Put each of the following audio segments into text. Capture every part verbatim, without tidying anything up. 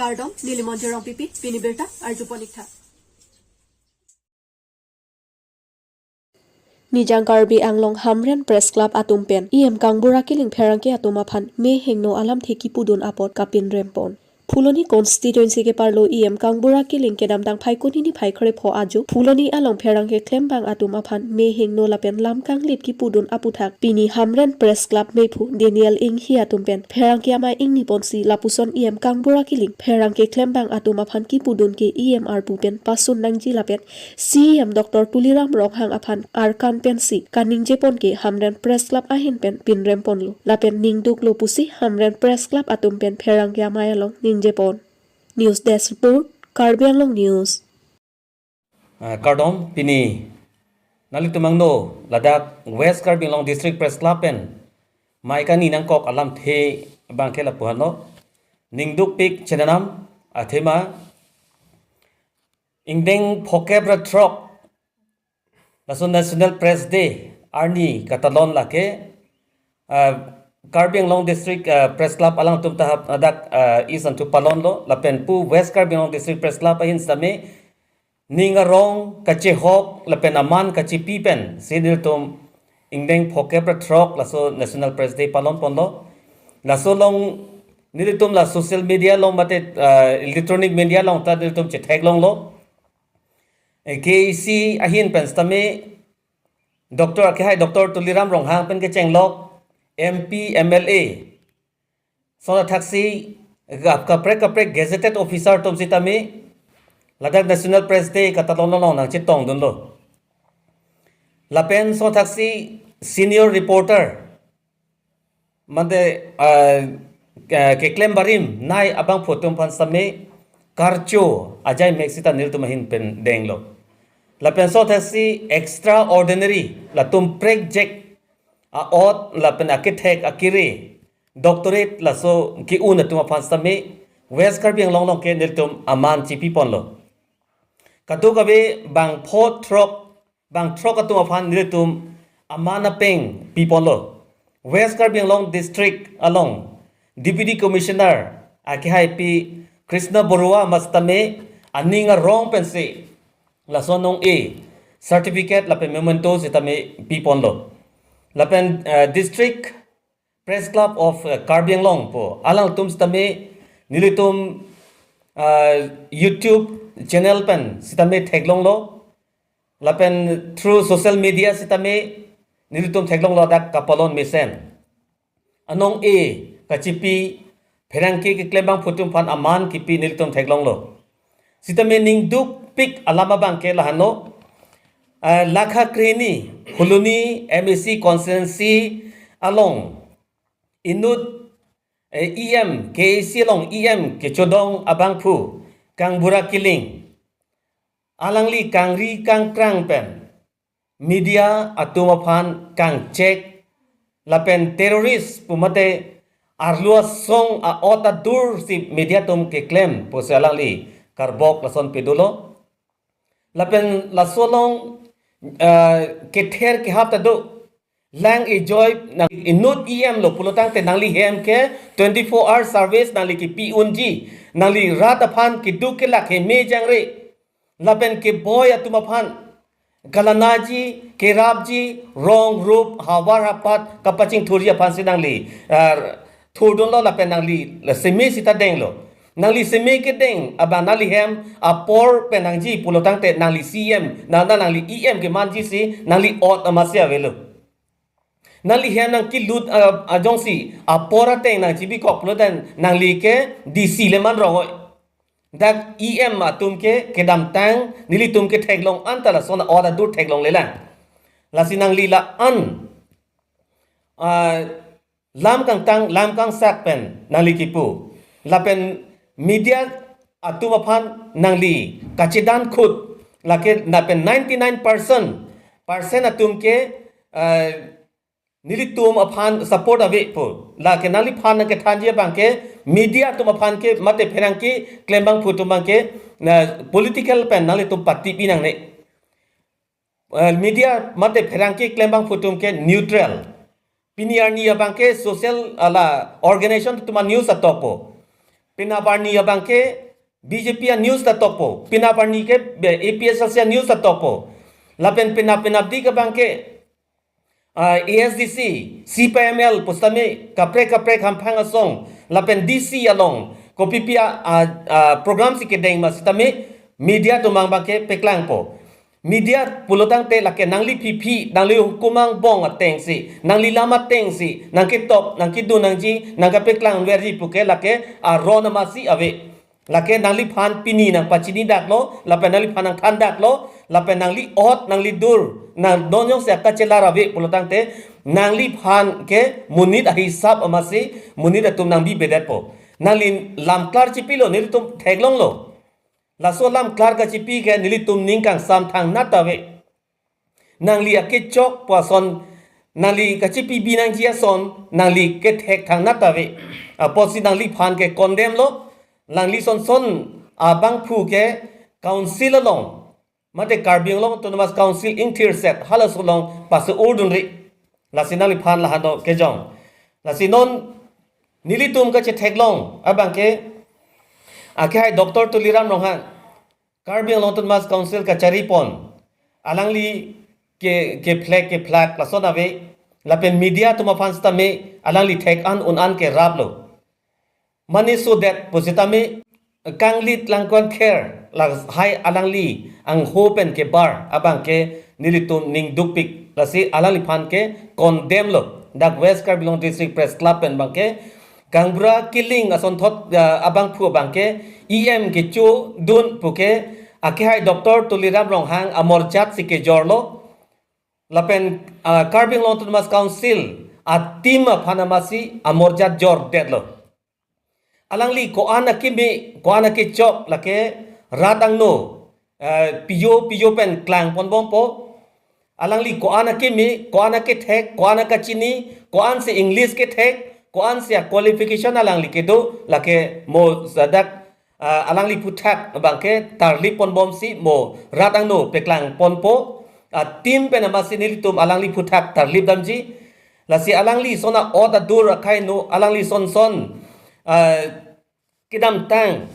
Kardom, neli Monjir Rongpipi, pini birta arjupon-iktha. Nijang Karbi Anglong Hamren Press Club atum pen E M Kangbura Killing pherangke atum aphan mehingno alamthe kipudun apot kapinrempon. Phuloni constituency keparlo E M Kangbura Killing kedamtang Phaikuni ni phai kre pho ajo Phuloni along pherangke klembang atum aphan mehingno lapen lam kanglip kipudun aputhak pini Hamren Press Club mephu Daniel Inghi atum pen pherangke amei ingniponsi lapuson E M Kangbura Killing pherangke klembang atum aphan kipudun ke E M arpu pen pasun nangji lapen C E M Doctor Tuliram Ronghang aphan arkan pensi kaningjepon ke Hamren Press Club ahin pen pinremponlo. Lapen ningduklo pusi Hamren Press Club atum pen pherangke amei along ningjepon. News Desk Report, Karbi Anglong News. Ah, kardom, pini nanglitum angno ladak West Karbi Anglong District Press Club pen mei kani nangkok alamthe abangke lapu-anlo. Ningdukpik chenam athema ingdeng phokep ra throk laso National Press Day arni katalon lake, ah, Karbi Anglong District, ah, Press Club alangtum ta hap-, ladak, ah, isan thu palonlo lapen pu West Karbi Anglong District Press Club ahin sitame ning arong kachehok lapen aman kachipi pensi nelitum ingdeng phokep ra throk laso National Press Day palonponlo. Laso along nelitum la social media along mate, ah, electronic media along ta nelitum chetheklonglo. Eh, K A C ahin pen sitame Doctor akehai Doctor Tuliram Ronghang pen kechenglok M P, M L A, sona thaksi gap kaprek kaprek gazetted officer atum sitame ladak National Press Day katalon along nangchetongdunlo. Lapen sona thaksi senior reporter mate, ah, ke-, keklem barim nei abangphu atum aphan sitame karcho ajai mek sita nelitum ahin pen denglo. Lapen sona thaksi extraordinary latum prekjek a-ot lapen akethek akere doctorate laso ke-un atum aphan sitame West Karbi Anglong along ke nelitum aman chipiponlo. Kadokave bang pho throk bang throk atum aphan nelitum aman apeng piponlo. West Karbi Anglong District along Deputy Commissioner akehai P Krishna Baruah ma sitame aning arong pensi laso anong-e certificate lapen memento sitame piponlo. Lapen, eh, District Press Club of, eh, Karbi Anglong pu alangtum sitame nelitum, ah, YouTube channel pen sitame theklonglo. Lapen through social media sitame nelitum theklonglo dak kapalon mesen. Anong-e kachipi pherangke keklem abangphu atum aphan aman kipi nelitum theklonglo. Sitame ningdukpik alam abangke lahenlo, ah, lakha krehini Phuloni M A C constituency along inut, eh, E M, K A C along E M kechodong abangphu Kangbura Killing alangli kangri kangkrang pen media atum aphan kangchek lapen terrorist pu mate arlo asong a-ot adur si media atum keklem pusi alangli karbok lason pedolo. Lapen laso along, eh, kether kehap ta do. Lang ejoi nang inut E M lo pulotangte nangli hem ke twenty-four hour service nangli kipi unji. Nangli rat aphan keduk kelak heme jangre. Lapen keboi atum aphan kalanaji, kerapji, rong, rup, havar, hapat, kapachingthurji aphansi nangli, ah, thurdunlo lapen nangli la seme sita denglo. Nangli seme kedeng abang nangli hem apor pen nangji pulotangte nangli C M, nang, nang, nangli E M kemanji si nangli ot amatsi avelo. Nangli hem nangkelut, ah, ajongsi apor ateng nangchibikok pulote nangli ke D C le man rong oi. Dak E M atum ke kedamtang nelitum ketheklong anta lason a-ot adur theklonglelang. Lasi nangli la-an, ah, lam kangtang, lam kangsak pen nangli kipu. Lapen media atum aphan nangli kachedan khut. Lake lapen ninety-nine percent, percent atum ke, eh, nelitum aphan support ave pu. Lake nangliphan nangkethanji abangke media atum aphan ke mate pherangke klembangphu atum abangke na political pen nanglitum party pi nangne. Eh, media mate pherangke klembangphu atum ke neutral. Pini arni abangke social ala organization atum a-news atokpo. Penap arni abangke B J P a-news ta tokpo. Penap arni ke, eh, A P H L C a-news ta tokpo. Lapen penap penapdik abangke, ah, A S D C, C P I M L pusitame kaprek kaprek hamphang asong lapen D C along kopipi a, ah, ah, program si kedeng ma sitame media atum abangke peklangpo. Media pulo tangte lake nangli phiphi, nangli hukum angbong atengsi, nangli lam atengsi nangketok, nangkedun nangji, nangkepeklang verji puke lake aron amatsi ave. Lake nangliphan pini nangpachini daklo, lapen nangliphan nangthan daklo, lapen nangli ot, nangli dur, nang non jongsi akachelar ave pulo tangte, nangliphan ke monit ahisap amatsi monit atum nangbibedetpo. Nangli lam klar chipilo, nelitum theklonglo. Laso lam klar kachipi ke nelitum ning kangsam thangnat ave. Nangli akechok pu ason, nangli kachipi bi nangji ason, nangli kethek thangnat ave. Apotsi nangliphan ke condemn lo, nangli son son abangphu ke council along, mate Karbi Anglong Autonomous Council ingthirset halaso along pase-urdunri. Lasi nangliphan lahano kejong. Lasi non nelitum kachetheklong abangke, akehai Doctor Tuliram Ronghang, Karbi Anglong Autonomous Council kacharipon, alangli ke, kephlek kephlak lason ave, lapen media atum aphan sitame alangli thek-an un-an ke raplo. Mane sodet pusitame kanglit langkon kher lahai alangli angho pen kebar abangke nelitum ning dukpik, lasi alangliphan ke condemn lo. Dak West Karbi Anglong District Press Club pen abangke gaonbura killing asonthot, ah, abangphu abangke E M kechodun puke akehai Doctor Tuliram Ronghang amorjat si kejorlo. Lapen, ah, Karbi Anglong Autonomous Council a-team aphan amatsi amorjat jordetlo. Alangli ko-an akeme, ko-an akechok lake rat angno, eh, pijo pijo pen klangponbompo. Alangli ko-an akeme, ko-an akethek, ko-an akachini, ko-ansi English kethek, ko-ansi a-qualification alangli kedo, lake mo ladak, ah, alangli aphuthak abangke tarlipponbomsi mo rat angno peklangponpo. A-team pen amatsi nelitum alangli aphuthak tarlip damji. Lasi alangli son a-ot adur akhai no, alangli son son, ah, kedamtang,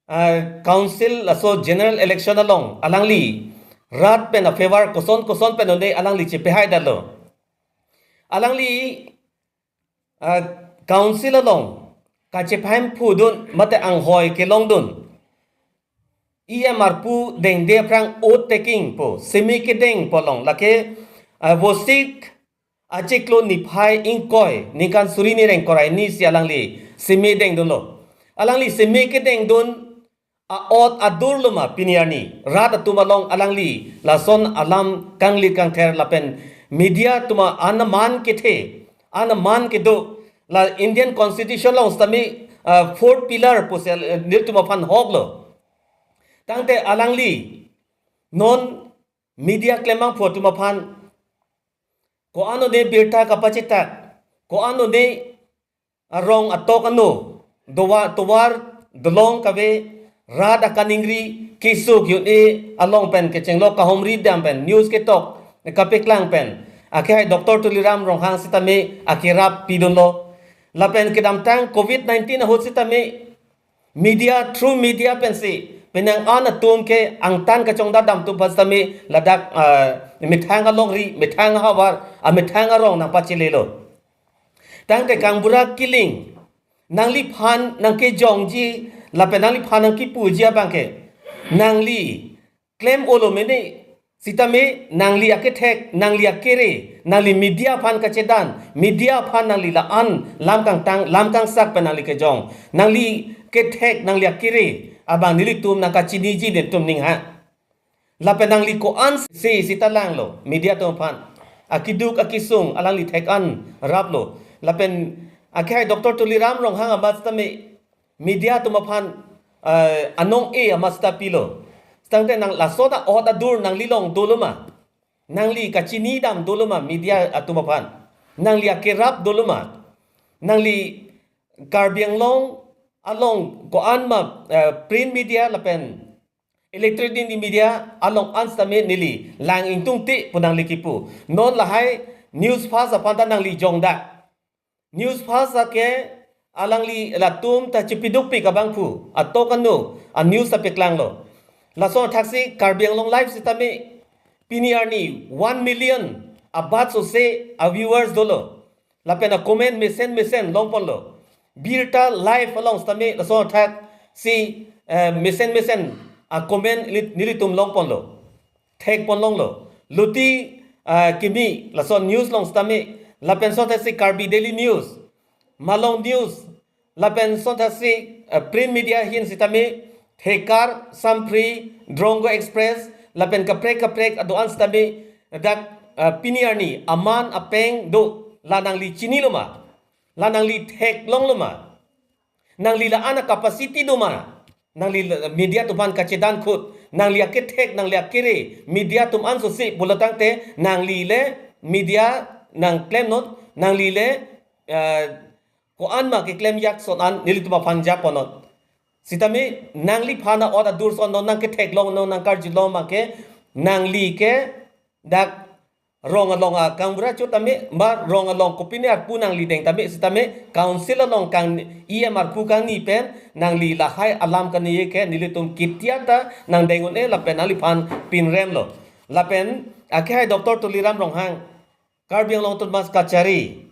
ah, council laso general election along alangli rat pen a-favor koson koson pen un-e alangli chepehai detlo. Alangli, ah, council along kachepahemphu dun mate anghoi kelong dun, E M arpu dengde aphrang oath taking pu seme kedengpo along lake, ah, Vosik achiklo niphai ingkoi ningkan suri ni rengkor arni si alangli seme dengdunlo. Alangli seme kedengdun a-ot adurlo ma pini arni rat atum along alangli lason alam kanglit kangther lapen media atum an aman kethe, an aman kedo, la Indian Constitution along sitame, ah, fourth pillar pusi, eh, nelitum aphan hoklo. Tangte alangli non media klembangphu atum aphan ko-an un-e birta kapachetak, ko-an un-e arong atok ano, dowa-, tovar dolong kave, rat akaningri, kesuk un-e along pen kechenglo kahumri dam pen, news ketok kapeklang pen, akehai Doctor Tuliram Ronghang sitame akerap pidunlo. Lapen kedamtang covid nineteen ahut sitame media, through media pensi penang an atum ke angtan kachongdat dam atum aphan sitame ladak, ah, methang alongri, methang ahavar, ah, methang arong nangpachelelo. Tangte gaonbura killing, nangliphan nangkejongji lapen nangliphan nangkipuji abangke, nangli klem-olo mene, sitame nangli akethek, nangli akere, nangli media aphan kachedan, media aphan nangli la-an lam kangtang, lam kangsak pen nangli kejong, nangli kethek, nangli akere abang nelitum nangkachiniji nelitum ning ha. Lapen nangli ko-ansi sita langlo media atum aphan. Akeduk akesung alangli thek-an raplo. Lapen akehai Doctor Tuliram Ronghang amat sitame media atum aphan, eh, anong-e amat sita pilo. Tangte nang laso ta ot adur nangli along dolo ma? Nangli kachini dam dolo ma media atum aphan? Nangli akerap dolo ma? Nangli Karbi Anglong along ko-an ma, eh, print media lapen electronic media along an sitame neli lang ingtungte pu nangli kipu. Non lahai News First aphan ta nangli jongdak. News First ake alangli latum ta chipidukpik abangphu atok anu a news ta peklanglo. Lason athaksi Karbi Anglong Live sitame pini arni one million abat sose a viewers dolo. Lapen a comment mesen mesen longponlo. Birta Live along sitame lason athaksi, eh, mesen mesen a comment neli-, nelitum longponlo. Thekponlonglo. Luti, ah, kimi lason news along sitame, lapen son athaksi Karbi Daily News, Malong News, lapen son athaksi, ah, print media ahin sitame, Thekar, Sampri, Drongo Express, lapen kaprek kaprek adoan sitame, dak, ah, pini arni aman apeng do, la nangli chinilo ma, la nangli theklonglo ma, nangli la-an a capacity do ma, nangli la-, media atum aphan kachedan khut, nangli akethek, nangli akere, media atum an sose pulo tangte, nangli le media nangklemnon, nangli le, eh, ko-an ma keklem yak son an nelitum aphan japonnon. Sitame nangliphan a-ot adur son non nangketheklong non nangkarjulong ma ke, nangli ke dak rong along a kangbura chot tame, ba rong along kopine arpu nangli deng tame, sitame council along kang E M arpu kangni pen, nangli lahai alam kani ke nelitum kitia ta nangdeng un-e lapen nangliphan pinremlo. Lapen akehai Doctor Tuliram Ronghang, Karbi Anglong Autonomous Kachari,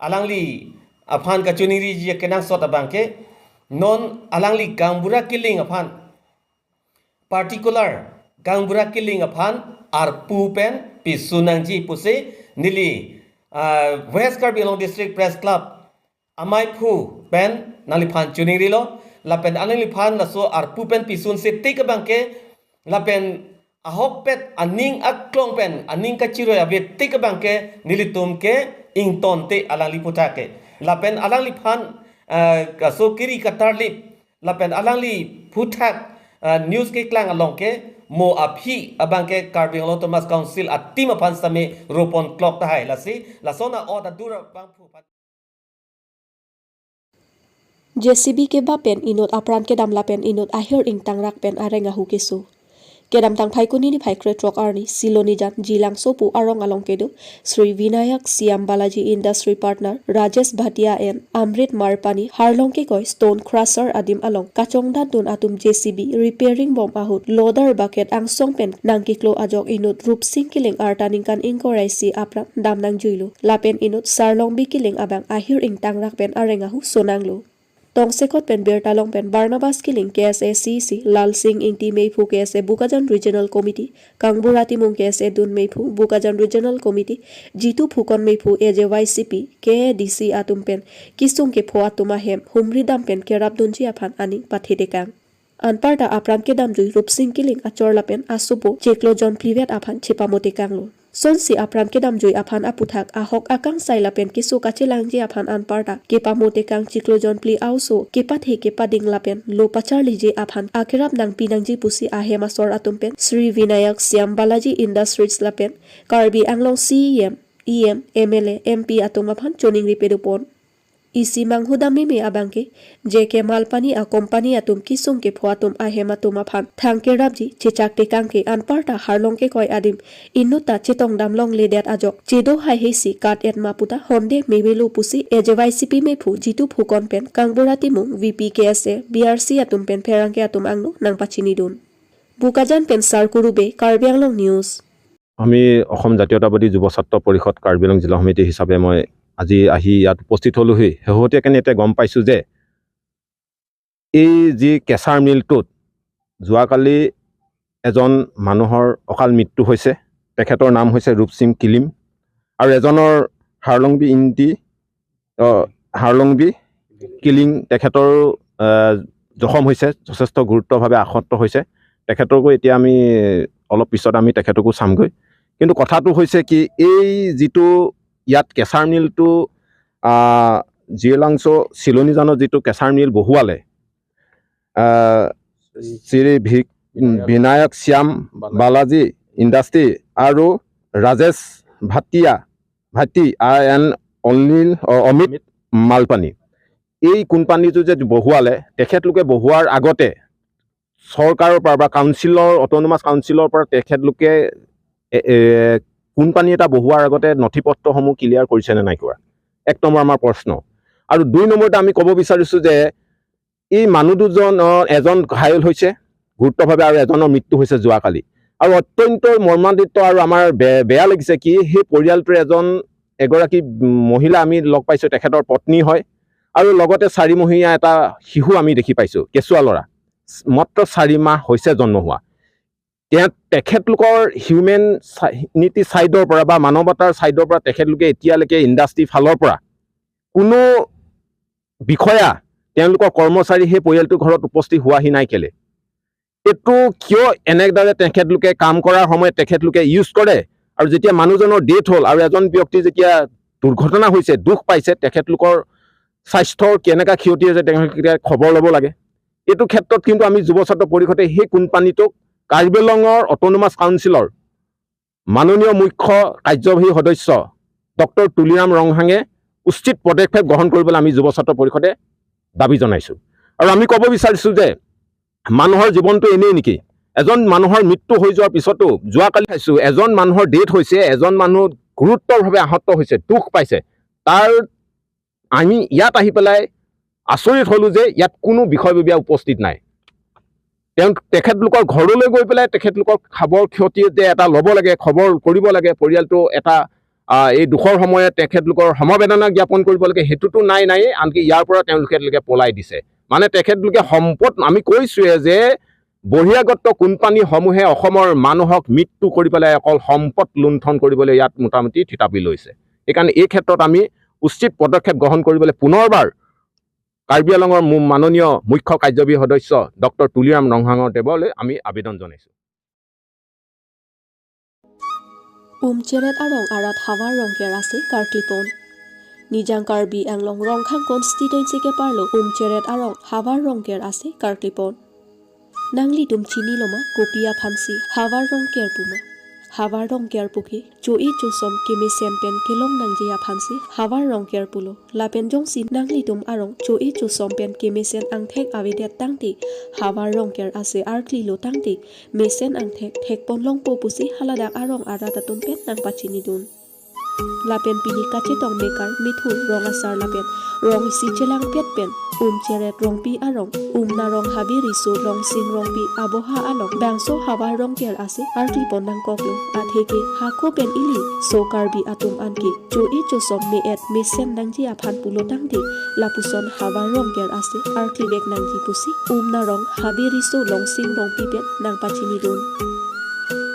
alangli aphan kachiningri ji kenangsot abang ke, non alangli kangbura kiling aphan, particular kangbura kiling aphan arpu pen pisun nangji pusi neli, ah, West Karbi Anglong District Press Club amaiphu pen nangliphan chiningrilo, lapen alangliphan laso arpu pen pisunsi tik abang ke, lapen ahokpet aning aklong pen aning kachiroi ave tik abang ke nelitum ke ingtonte alangli aphuthak ke. Lapen alangliphan, eh, kaso kiri katarlip lapen alangli aphuthak, eh, news keklang along ke mo aphi abang ke Karbi Anglong Autonomous Council a team aphan sitame ropon klok tahai, lasi lason a-ot adur abangphu aphan. J C B kebap pen inut apran kedam lapen inut ahir ingtangrak pen areng ahu keso. Kedamtang Phaikuni niphai krethrok arni Silonijan Jilangso pu arong along kedo Sri Vinayak Siam Balaji Industry Partner Rajesh Bhatia and Amrit Marpani harlong kekoi stone crusher adim along kachongdatdun atum J C B repairing bom ahut loader bucket angsong pen nangkiklo ajok inut Rupsing Killing arta ningkan ingkoi ra isi apran dam nangjuilo. Lapen inut Sarlongbi Killing abang ahir ingtangrak pen areng ahu sonanglo. Tongsekot pen birta long pen Barnabas Killing K S A C C, Lalsing Ingti meiphu K S A Bokajan Regional Committee, Kangbura Timung K S A dun meiphu Bokajan Regional Committee, Jitu Phukon meiphu A J Y C P, K A D C atum pen kesung kepho atum ahem humri dam pen kerapdunji aphan aning pathetekang. Anparta apran kedamjui Rupsing Killing achor lapen asopo chiklo jon phlivet aphan chepamotekanglo. Sonsi apran kedamjui aphan aphuthak ahok akangsai lapen keso kachelangji aphan anparta kepamotekang chiklo jon phli a-oso kepathe kepading lapen lo pacharliji aphan akerap nangpi nangji pusi ahem asor atum pen Sri Vinayak Siam Balaji Industries lapen Karbi Anglong C E M, E M, M L A, M P atum aphan choningri pedopon. Isi manghudam meme abang ke, J K Malpani a company atum kesung kepho atum ahem atum aphan thang kerapji chechaktekang ke anparta harlong kekoi adim inut ta chetongdam longledet ajok chedo haiheisi kat-et ma puta honde mevelo pusi A J Y C P meiphu Jitu Phukon pen Kangbura Timung V P K S A B R C atum pen pherangke atum angno nangpachinidun. Bokajan pen Sarkuru Bey, Karbi Anglong News. আমি অসম জাতীয়তাবাদী যুৱ ছাত্ৰ পৰিষদ কাৰ্বি আংলং জিলা সমিতি হিচাপে মই আজি আহি ইয়াত উপস্থিত হ'লোহি। শেহতীয়াকৈ এতিয়া গম পাইছোঁ যে এই যি কেচাৰ মিলটোত যোৱাকালি এজন মানুহৰ অকাল মৃত্যু হৈছে। তেখেতৰ নাম হৈছে ৰূপসিং কিলিম আৰু এজনৰ হাৰলংবি ইংতি, অ, হাৰলংবি কিলিং তেখেতৰ, আহ, জখম হৈছে, যথেষ্ট গুৰুতৰভাৱে আহত হৈছে। তেখেতকো এতিয়া আমি অলপ পিছত আমি তেখেতকো চামগৈ। কিন্তু কথাটো হৈছে কি, এই যিটো ইয়াত কেচাৰ মিলটো, আহ, জিলাংচ' চিলনীজানত যিটো কেচাৰ মিল বহুৱালে, আহ, শ্ৰী ভি-, উম, বিনায়ক শ্যাম বালাজী ইণ্ডাষ্ট্ৰী আৰু ৰাজেশ ভাটিয়া, ভাটি আ-, এণ্ড অনিল, অ, অমিত মালপানী। এই কোম্পানীটো যে বহুৱালে, তেখেতলোকে বহুৱাৰ আগতে চৰকাৰৰ পৰা বা কাউন্সিলৰ, অট'নমাছ কাউন্সিলৰ পৰা তেখেতলোকে এ, এ, কোম্পানী এটা বহুৱাৰ আগতে নথি পত্ৰসমূহ ক্লিয়াৰ কৰিছে নে নাই কৰা? এক নম্বৰ আমাৰ প্ৰশ্ন। আৰু দুই নম্বৰতে আমি ক'ব বিচাৰিছো যে এই মানুহ দুজন, আহ, এজন ঘাইল হৈছে গুৰুতৰভাৱে আৰু এজনৰ মৃত্যু হৈছে যোৱাকালি। আৰু অত্যন্ত মৰ্মান্তিত আৰু আমাৰ বে-, বেয়া লাগিছে কি সেই পৰিয়ালটোৰ এজন, এগৰাকী, উম, মহিলা আমি লগ পাইছো, তেখেতৰ পত্নী হয়, আৰু লগতে চাৰিমহীয়া এটা শিশু আমি দেখি পাইছো, কেঁচুৱা ল'ৰা, মাত্ৰ চাৰি মাহ হৈছে জন্ম হোৱা। তেওঁ, তেখেতলোকৰ হিউমেনিটি ছাইডৰ পৰা বা মানৱতাৰ ছাইডৰ পৰা তেখেতলোকে এতিয়ালৈকে ইণ্ডাষ্ট্ৰী ফালৰ পৰা কোনো বিষয়া, তেওঁলোকৰ কৰ্মচাৰী সেই পৰিয়ালটোৰ ঘৰত উপস্থিত হোৱাহি নাই কেলে? এইটো কিয় এনেদৰে তেখেতলোকে কাম কৰাৰ সময়ত তেখেতলোকে ইউজ কৰে, আৰু যেতিয়া মানুহজনৰ ডেথ হ'ল আৰু এজন ব্যক্তি যেতিয়া দুৰ্ঘটনা হৈছে, দুখ পাইছে, তেখেতলোকৰ স্বাস্থ্যৰ কেনেকুৱা ক্ষতি হৈছে, তেখেতলোকে খবৰ ল'ব লাগে। এইটো ক্ষেত্ৰত কিন্তু আমি যুৱ ছাত্ৰ পৰিষদে সেই কোম্পানীটোক কাৰ্বি আংলঙৰ অট'নমাছ কাউন্সিলৰ মাননীয় মুখ্য কাৰ্যবাহী সদস্য ডক্টৰ তুলিৰাম ৰংহাঙে উচিত পদক্ষেপ গ্ৰহণ কৰিবলৈ আমি যুৱ ছাত্ৰ পৰিষদে দাবী জনাইছো। আৰু আমি ক'ব বিচাৰিছো যে মানুহৰ জীৱনটো এনেই নেকি? এজন মানুহৰ মৃত্যু হৈ যোৱাৰ পিছতো, যোৱাকালি চাইছো, এজন মানুহৰ ডেথ হৈছে, এজন মানুহ গুৰুতৰভাৱে আহত হৈছে, দুখ পাইছে। তাৰ আমি ইয়াত আহি পেলাই আচৰিত হলো যে ইয়াত কোনো বিষয়ববীয়া উপস্থিত নাই। তেওঁ তেখেতলোকৰ ঘৰলৈ গৈ পেলাই তেখেতলোকৰ খবৰ ক্ষতি যে এটা ল'ব লাগে, খবৰ কৰিব লাগে, পৰিয়ালটো এটা, আহ, এই দুখৰ সময়ত তেখেতলোকৰ সমবেদনা জ্ঞাপন কৰিব লাগে, সেইটোতো নাই নায়েই। আনকি ইয়াৰ পৰা তেওঁলোকে, তেওঁলোকে পলাই দিছে। মানে তেখেতলোকে সম্পদ, আমি কৈছোৱে যে বহিৰাগত কোম্পানীসমূহে অসমৰ মানুহক মৃত্যু কৰি পেলাই অকল সম্পদ লুণ্ঠন কৰিবলৈ ইয়াত মোটামুটি থিতাপি লৈছে। সেইকাৰণে এই ক্ষেত্ৰত আমি উচিত পদক্ষেপ গ্ৰহণ কৰিবলৈ পুনৰবাৰ কাৰ্বি আংলঙৰ মু-, মাননীয় মুখ্য কাৰ্যবাহী সদস্য ডক্টৰ তুলিৰাম ৰংহাঙৰ দেৱলৈ আমি আবেদন জনাইছো। Umcheret arong arat Havar Rongker ase karklipon. Nijang Karbi Anglong Rongkhang constituency keparlo Umcheret arong Havar Rongker ase karklipon. Nanglitum chiniloma kopi aphansi Havar Rongker puma? Havar Rongker puke cho-e chosom kemesen pen kelong nangji aphansi Havar Rongker pulo. Lapen jongsi nanglitum arong cho-e chosom pen kemesen angthek avedet tangte, Havar Rongker ase arklilo tangte, mesen angthek thekpon longpo pusi haladak arong arat atum pen nangpachinidun. Lapen pini kachetong mekar methur rong asar lapen rong isi chelangpet pen Umcheret Rongpi arong Umnarong Habe Riso Longsing Rongpi aboha along bangso Havar Rongker ase arklipon nangkoklo. Atheke hako pen ili so Karbi atum anke cho-e chosom me-et mesen nangji aphan pulo tangte, lapuson Havar Rongker ase arklivek nangji pusi Umnarong Habe Riso Longsing Rongpi pen nangpachinidun.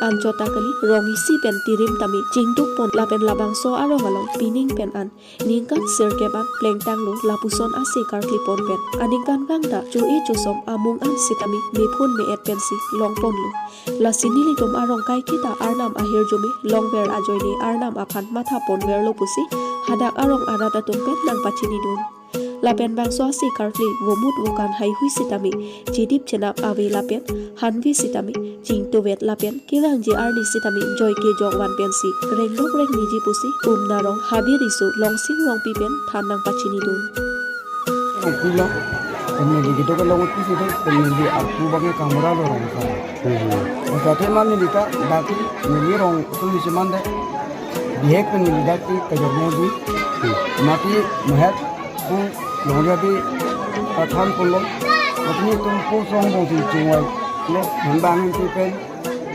Anchot ta kali, rong isi pen tirim tame chingdukpon lapen labangso arong along pining pen an ningkan sirkep an plengtanglo, lapuson ase karklipon pen. Aningkanvang ta cho-e chosom amung an sitame mephun me-et pensi longponlo. Lasi nelitum arong kaiketa Arnam ahirjume longver ajoine Arnam aphan mathaponverlo pusi hadak arong arat atum pen nangpachinidun. Lapen bangso ase karkli vomut vokan haihui sitame chedip chenap ave lapen hanve sitame chingtovet lapen kevangji arni sitame joike jokvan pensi renglok rengniji pusi Umnarong Habe Riso Longsing Rongpi pen than nangpachinidun. Rongpi lo, pemili gitu ke long uti situ, pemili aku bangke kamura lo rong sa. Hmm. Masa te man nili ka, daki nili rong tu isi man de, bihek pemili daki kajor mo di, Hmm. mati mehet, ku long jadi, athan pun lo, mati ni tum pu song bong si chingwai, lo, hembang ti pen,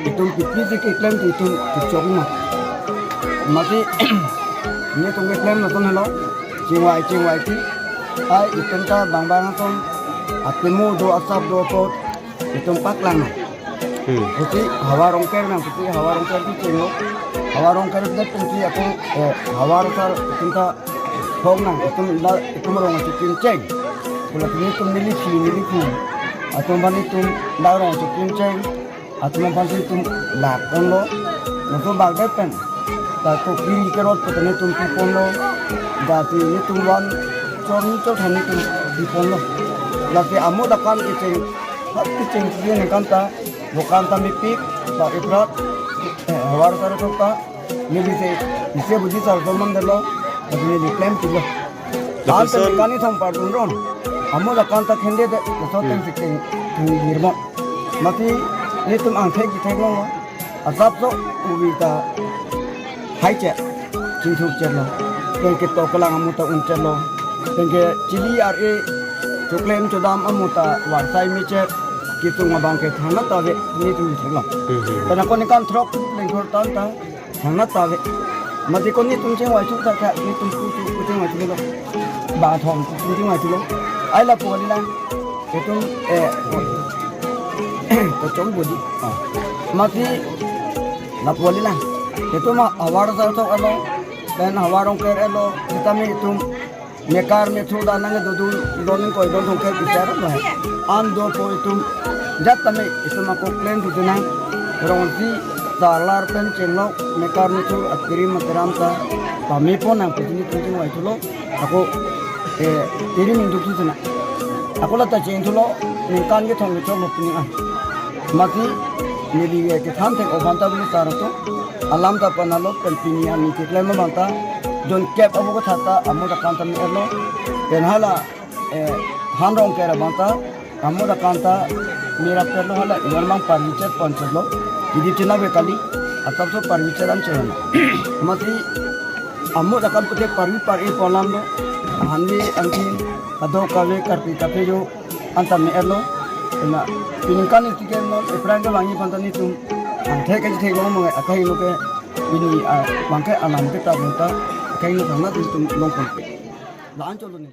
itum pipi si keklem ti itum kechok ma. Mati, netum keklem latum helo, chingwai, chingwai ti. Ai, itum ta bang bang atum, atimu do asap do apot, itum paklang ma. Hmm. Pusi Havar Rongker nang, pusi Havar Rongker ti chinglo. Havar Rongker ti pusi aku, eh, Havar sar itum ta thong nang, itum la, itum rong achikim cheng. Pula tini itum nili si, nili ku. Atum bani itum la rong achikim cheng. Atum aphansi itum laponlo, laso bag det pen. Ta to kiri kerot pen itum piponlo, dasi itum van chor ni chor thani itum piponlo. Lasi amo dakan kecheng, hat kecheng kecheng kan ta, bukan ta mepik, ba iprat, eh, Havar sar ta, neli se, isi buji sar soman delo, lasi neli claim pilo. Lapuson- Alten kani thom pardun ron. Amo la kanta khende de, so ten Hmm. siking, hmm, nirmon. Mati netum angthek ji thek long. Asap so ubi ta hai che, chingthuk che lo. Ken ke to kalang amu ta un che lo. Penke chili ar-e choklem chodam amo ta varsai meche kisung abang ke thangnat ta ave netum theklong. Hmm, hmm. Penang ko ningkan throk lengthor tan ta thangnat ta ave. Mati ko netum chingvai thu ta kha netum pu thu pu chingvai thulo. Ba thom pu chingvai thulo. Ai lapu kali lang. Itum, eh, to chong bodi. Ah. Mati lapu kali lang. Itum havar sarthok alo, pen havar Rongker alo, sitame itum mekar methu dan nangdodun, don ningkoi don thomkep bichar lo. An dopo itum jat tame itum ako klem thusi nang, rongsi salar pen chenglok mekar methu atirim atiram ta pame pon nang pu netum chingvai thulo. Ako, eh, tirim ingduk thusi nang. Ako lata cheng thulo, ningkan kethom kechok lo pini an. Mati neli, eh, kethan thek-o aphan ta beli sar atum alam ta panalo pen pini an neli keklem abang ta jonkep abo kethat ta amo dakan ta me-etlo. Pen hala, eh, han Rongker abang ta amo dakan ta me-rapetlo, hala iwan mang parvi chet pon chetlo. Jadi china be kali atap so parvi chet an chena. Mati amo dakan pute parvi par-e pon alam lo. Hanve angkin kadokave karpi kapejo an ta me-etlo. Ena piningkan isi ke non April ke vangi aphan ta netum angthek ke theklong mo akai lo ke pini, ah, bangke anam ke ta bang ta akai lo thangnat netum longponpe. La-an cholo ne.